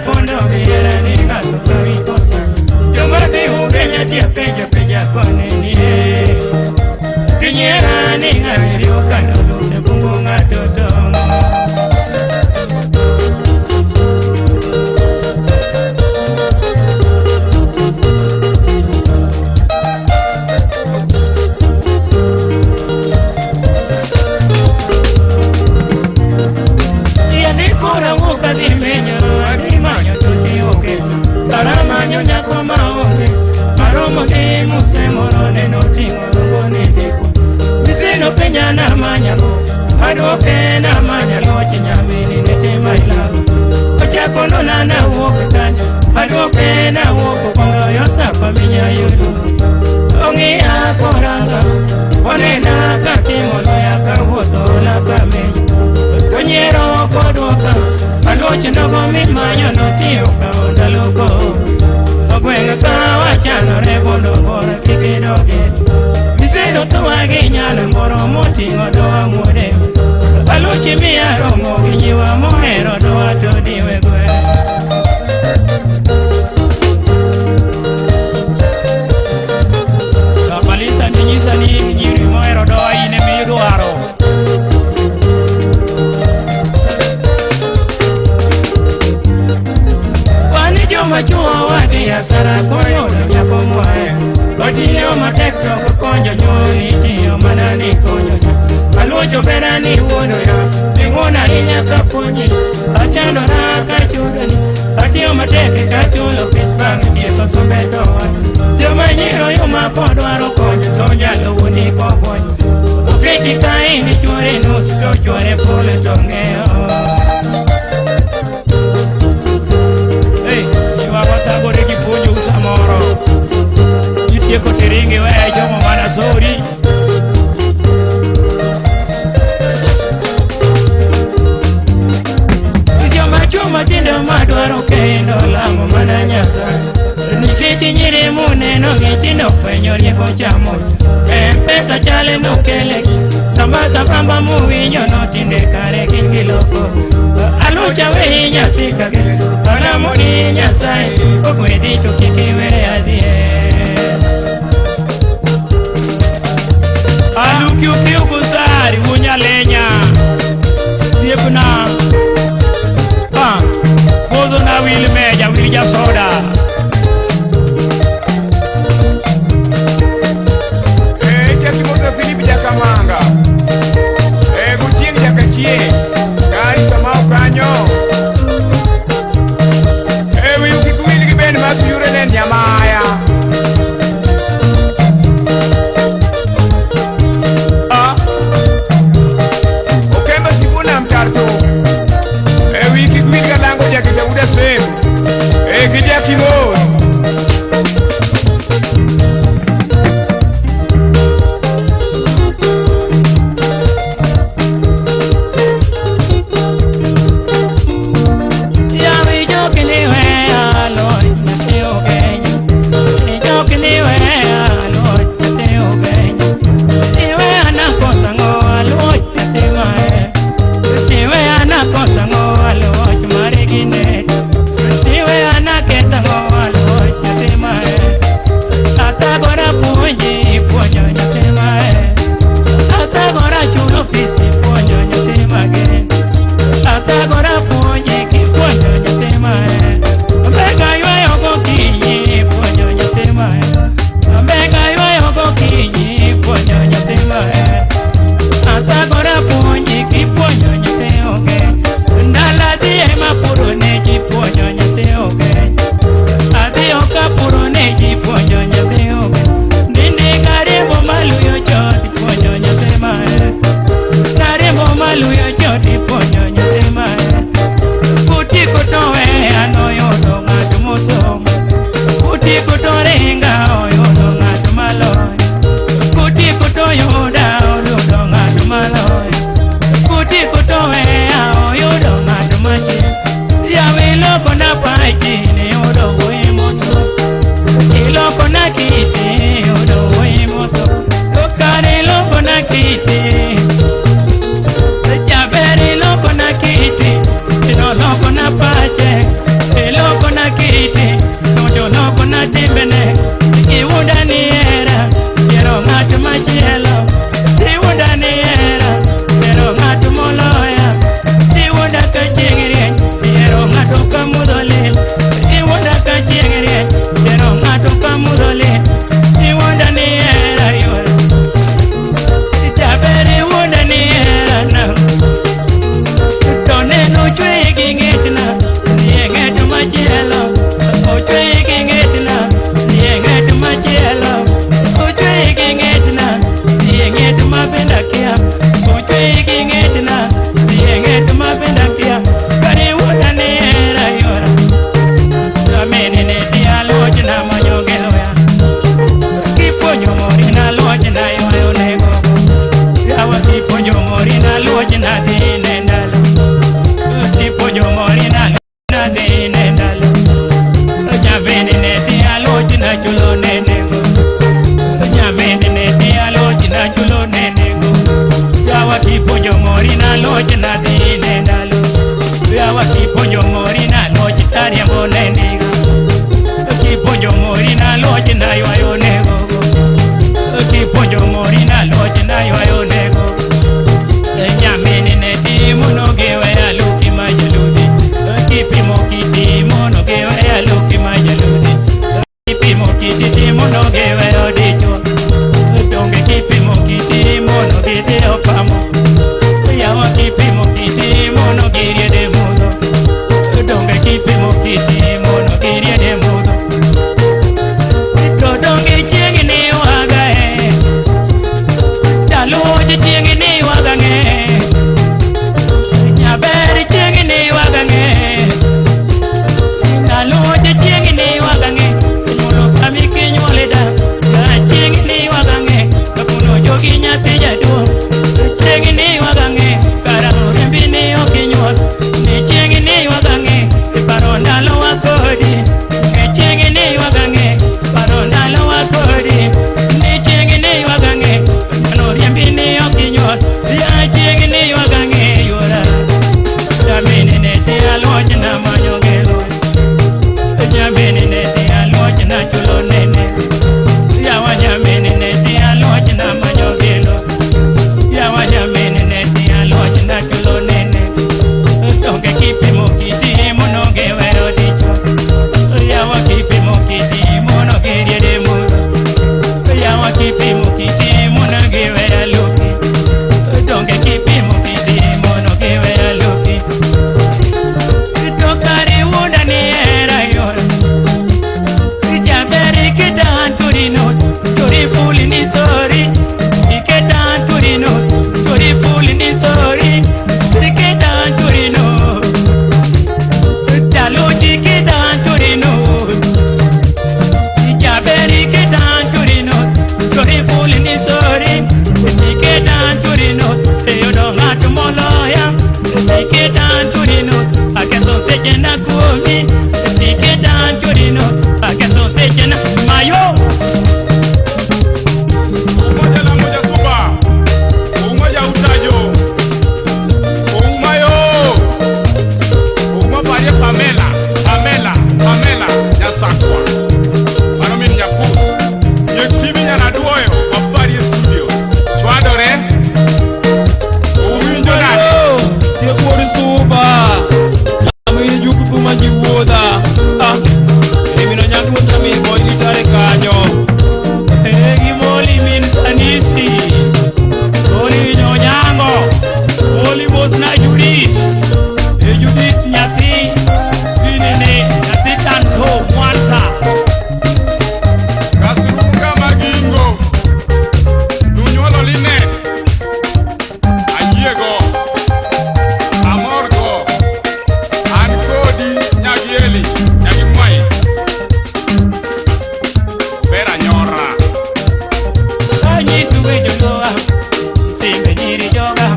pondo biera ni ng'ato ka ikosa. Joma dhi ugenya tie penjo penja kone ni Kinyiera ni ng'awiri okano lute bungu ng'ato tong'o. Na manyalo adoke na manyalo chinyamini nete mailalo ochako nona na wuok kanyo adoke na wuok kondo yosa minya yudo ong'iya koranga onena katimo loya kawuotho la kamenyo to nyiero koduoka aluoch nogo mimanyo notiyo kawo ndalo ko ogweng' ka wachanore mondo bor kik idogie. Miseno to gi nyana moro moting'o dowa muode aluchi miya romo gi nyiwa mohero dowa to diwe gwe. Kamalisa ni nyisa ni nyiri mohero dowa in ema idwaro. Wan joma chuo wadhi asara koyudo nyako mwahero. Otiyo matek to ok konyo nyuol itiyo mana ni konyo ja. Aluocho bera ni wuondo ya ing'uon ahinya kapuonji achandora kachudoni atiyo matek kachulo fis bang' tieko sombe to wan. Joma nyiro yuma kodwaro konyo to nyalo wuondi kobuonjo. Oketi ka in chuore nus to chuore ful to ng'eyo. Hey, nyiwa wathagore gi puonjou samoro. Itieko tiringi we jomo mana sori. Joma chuo matindo madwaro kendo lamo mana Nyasaye. Nikech nyiri muneno gi tindo fwenyo rieko chamo. Pesa chale nokelegi sambasa pamba muwinyo notinde kare gin gi loko. Alucha we nyathi kage alamo ni Nyasaye ogwedhi to kik iwere adhier. Alukiukiugusari wunyalenya thiepna kozo na wil meja wil jasoda. Chakimoto Philip Jakamanga Guchieng' Jakachieng' Kari Kamau kanyo wiu kik wil gi ben mas yure ne Nyamaya. Okemba Sibuna Mtarto wiu kik wil galango Jakitauda Sem gi Jakimos. Loko na pache. kiti mono giriede mudho. To donge chieng' ni waga e, Jaluoch chieng' ni waga ng'e, Nyaber chieng' ni waga ng'e, Jaluoch chieng' ni waga ng'e, Nyuolo kami kinyuole da, chieng' ni waga ng'e, Kapuno jogi nyathi jaduong', chieng' ni waga ng'e, Kara rembi ni ok inyuol, ni chieng' ni waga ng'e, Iparo ndalo wa kodi, chieng' ni waga ng'e, Paro ndalo wa kodi, ni chieng' ni waga ng'e, Nyano rembi ni ok inyuol, ya chieng' ni waga ng'e yuora. Jamini ne ti aluoch na manyo gelo, Jamini ne ti aluoch na chulo nene, Yawa jamini ne ti aluoch na manyo gelo, Yawa jamini ne ti aluoch na chulo nene. Donge kipimo kiti mono geweyo dichwo, Yawa kipimo kiti mono giriede mudho, Yawa kipimo kiti mono geweyo luki, Donge kipimo kiti mono geweyo luki. To kare wuonda ni hera yora, Jaber iketan turino, tori fuli ni sori, Iketan turino, tori fuli ni sori, Iketan turino, Jaluoch iketan turino, Jaber iketan turino, tori fuli ni sori, Iketan turino, Iyudo ng'at moloya, Iketan turino, Aketho sechena kuomi, Iketan turino, Aketho sechena mayo. Umoja la moja suba. Umoja utajo. Oumayo. Ouma parie Pamela. Pamela. Pamela. Nyasakwa. Mano min Nyakuth. Nyek Phoebe nyanaduoyo. Waparie studio. Chwadore. Owinjo nade? Tiek wuod suba Nyamin juk thuma ji wuodha. Ah, Emino nyangi mosna min boy nitare kanyo. Egi moli min sanisi, Moli nyonyango, Moli mosna Judis, E Judis nyathi, Ginene nyathi Tanzo Mwanza. Kasruka Magingo. Nunyuolo Linet. Ayiego. Amorgo. An kodi Nyagieli. Nyagimwai. Ber anyora. Anyisu we joluo, timbe nyiri joga,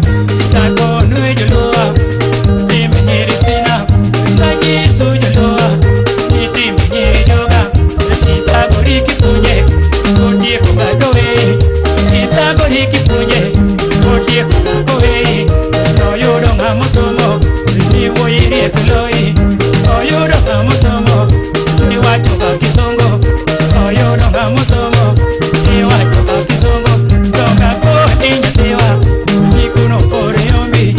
Takonu we joluo, timbe nyiri thina. Anyisu joluo, ni timbe nyiri joga, Ithagori kipunje, otieko ng'ato we. Ithagori kipunje, otieko ng'ato we. Noyudo ng'ama osomo, ni wuoyi riek loyi. Oyudo ng'ama osomo, ni wacho ga kisungu. Oyudo ng'ama osomo, ni wacho ga kisungu. Donga koni nyathiwa, ni kuno kore ombi.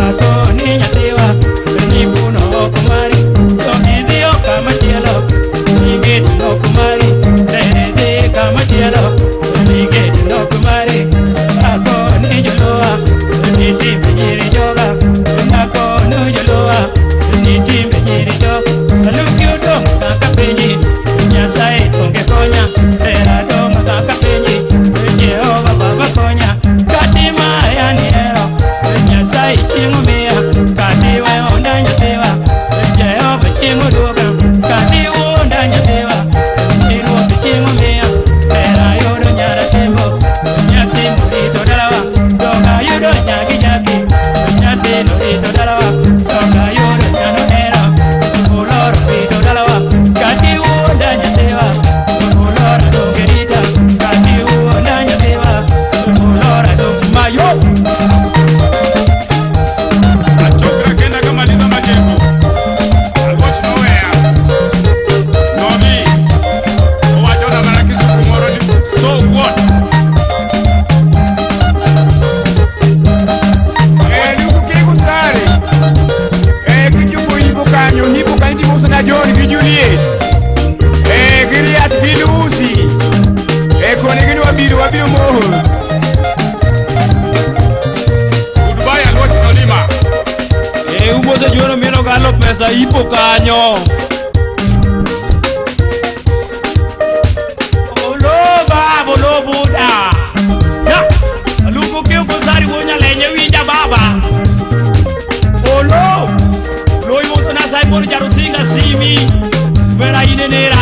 Akoni nyathiwa, ni kuno ok mari. To idhiyo kama chielo, ni get ok mari. Tere dhi kama chielo, ni get ok mari. Akoni joluo, ni timbe nyiri joga. Akoni joluo, ni timbe nyiri joga. Aluki odong' kaka penji, Nyasaye onge konya. Hera dong' kaka penji, Jehova Baba konya. Kati maya ni hero, Nyasaye chieng' omiya. Kati we onda nyathiwa, Jehova chieng' oduoga. Kati wuonda nyathiwa, Ruoth chieng' omiya. Hera ayudo nyara Simbo, nyathi morito dalawa. Donga ayudo nyagi jaki, nyathi norito dalawa. Donga ayudo nyano hera, Oloro rito dalawa. Kati wuonda nyathiwa, Olora donge rita. Kati wuonda nyathiwa, Olora donge mayo. Achokra kenda kamaliza majengo. Alwoch noweya. Nodhi. Owachona mana kisuku moro ni so what? Luku kiriku sare. Kichopo ibo kanyo, hibo kanyo timo na John gi Juliet. Gi Riat gi Lucy. Koni gin wabiro, wabiro moho. Goodbye Alwoch nolima. E umose juono mieno galo pesa ipo kanyo. Buda. Ya, aluko keo kosari wonya lenye winja baba. Olo, loi moso na Simon Jarusinga simi. Vera inenera.